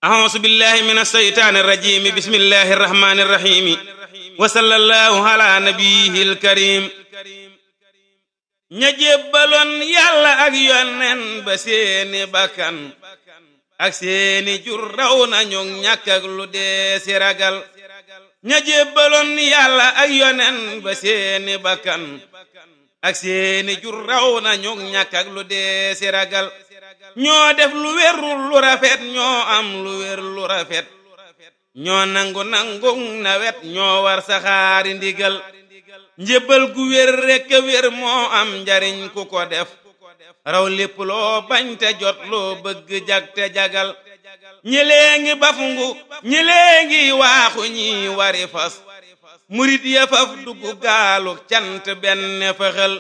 أعوذ بالله من الشيطان الرجيم بسم الله الرحمن الرحيم وصلى الله على نبيه الكريم ña jébbaloon yàlla ak yonen ba seeni bakkan ak seeni jur raw nañu ñàkk ak lu dee si ragal ña jébbaloon yàlla ak yonen ba seeni bakkan ak seeni jur raw nañu ñàkk ak lu dee si ragal ñoo def lu wérul lu rafet ñoo am lu wér lu rafet ñoo nangu nawet ñoo war saxaari ndigal njébbal gu wér rekk wér moo am njariñ ku ko def raw lépp loo bañ te jot loo bëgg jag te jagal ñilee ngi bafungu ñilee ngi waaxu ñi wari fas murit ya faf dugg gaalu cant benn fëxal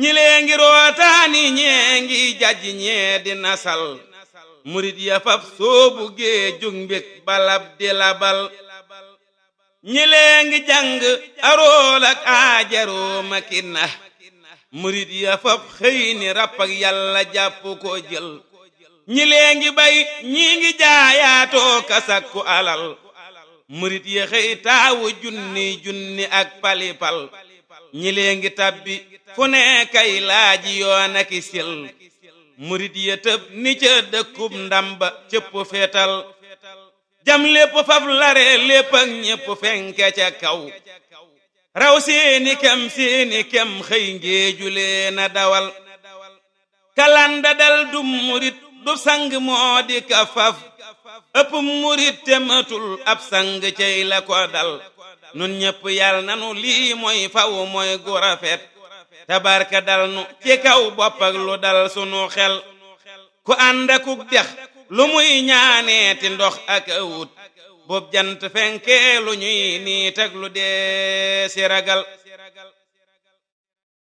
ñilee ngi rootaani ñee ngi jajj ñee di nasal murit ya faf soobu géejug mbég balab di labal ñilee ngi jàng arool ak aajaroo makina murit ya faf xëy ni ràpp ak yàlla jàpp ko jël ñilee ngi bay ñi ngi jaayaatoo kasakku alal murit ya xëy taawu junni ak palipal ñilee ngi tabbi fu ne kay laaji yoon ak sil murit ya tëb ni ca dëkkub ndamba cëpp feetal jam lépp faf lare lépp ak ñépp fenke ca kaw raw seeni kem xëy ngéeju leena dawal kalanda dal du murit du sang moo di ka faf ëpp murit te matul ab sang cey la ko dal nun ñépp yal nanu lii mooy faw mooy gu rafet tabarka dal nu ci kaw bopp ak lu dal sunu xel ku ànd akuk dex lu muy ñaaneeti ndox ak awut boob jant fenke lu ñuy niit ak lu dee si ragal